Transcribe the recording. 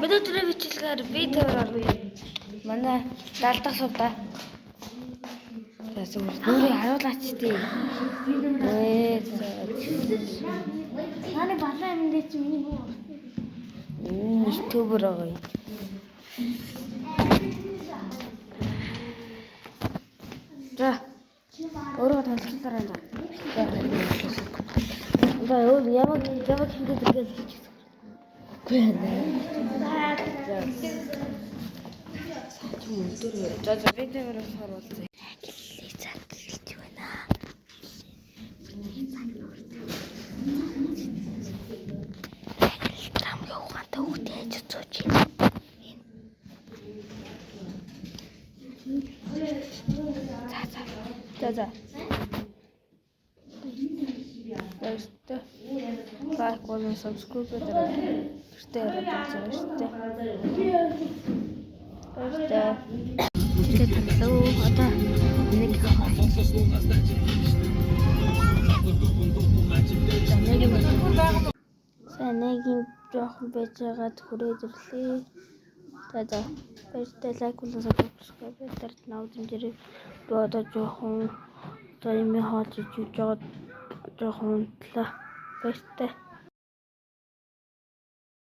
Өнөөдрийн бичлэгээр би тавар орно. Манай далдах сувда. За зүгээр нүрээ харуулаач тий. Ээ за. Наны балан юм дээр чи миний хүү. Энэ ютубер байгаа юм. За. Өөрөө танилцуулаарай за. За өөр ямар ямар хийгээд иргээ хэлчихсэн. Үгүй ээ. За. Чи өндөр. За за би тэр болохоор уулзъя. Лиза гэлж байна. Хамгийн ухаантай хүүхдээ яаж сууж байна. За за. За за. Баяртай. Лайк болон subscribe дараарай. Гэртээ яриад байгаа шүү дээ. Баяртай. Тэгээд танилцав. Одоо нэг нэг юм. За нэг юм жоохон байж байгаад хүрээд ирлээ. За за. Баяртай лайк болон subscribe дараад нав дэмжээрэй. Би одоо жоохон одоо юм хоол хийж байгаа жоохон унтлаа. Баяртай.